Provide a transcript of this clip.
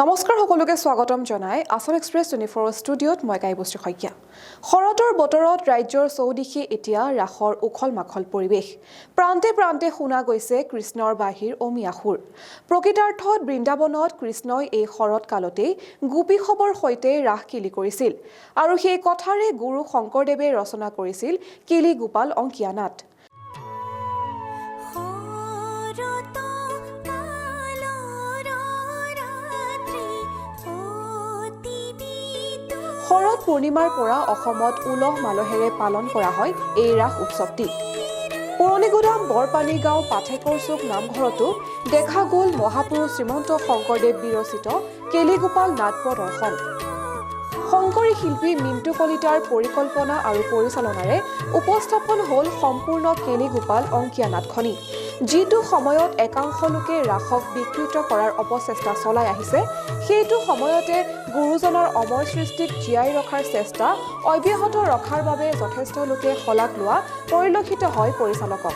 নমস্কাৰ, সকলোকে স্বাগতম জনাই আছাম এক্সপ্ৰেছ 24ৰ ষ্টুডিঅ'ত মই গায়বশ্ৰী শইকীয়া। শৰতৰ বতৰত ৰাজ্যৰ চৌদিশে এতিয়া ৰাসৰ উখল মাখল পৰিৱেশ। প্ৰান্তে প্ৰান্তে শুনা গৈছে কৃষ্ণৰ বাঁহীৰ অমিয়া সুৰ। প্ৰকৃতাৰ্থত বৃন্দাবনত কৃষ্ণই এই শৰৎ কালতেই গোপীসৱৰ সৈতে ৰাস কেলি কৰিছিল আৰু সেই কথাৰে গুৰু শংকৰদেৱে ৰচনা কৰিছিল কেলি গোপাল অংকীয়া নাট। শৰত কালৰ ৰাত্ৰি অতি শৰৎ পূৰ্ণিমাৰ পৰা অসমত উলহ মালহেৰে পালন কৰা হয় এই ৰাস উৎসৱটি। পুৰণিগুদাম বৰপানী গাঁও পাঠেকৰ চুক নামঘৰতো দেখা গ'ল মহাপুৰুষ শ্ৰীমন্ত শংকৰদেৱ বিৰচিত কেলিগোপাল নাট প্ৰদৰ্শন। শংকৰী শিল্পী মিণ্টু কলিতাৰ পৰিকল্পনা আৰু পৰিচালনাৰে উপস্থাপন হ'ল সম্পূৰ্ণ কেলিগোপাল অংকীয়া নাটখনি। যিটো সময়ত একাংশ লোকে ৰাসক বিকৃত কৰাৰ অপচেষ্টা চলাই আহিছে, সেইটো সময়তে গুৰুজনাৰ অমৰ সৃষ্টিক জীয়াই ৰখাৰ চেষ্টা অব্যাহত ৰখাৰ বাবে যথেষ্ট লোকে শলাগ লোৱা পৰিলক্ষিত হয় পৰিচালকক।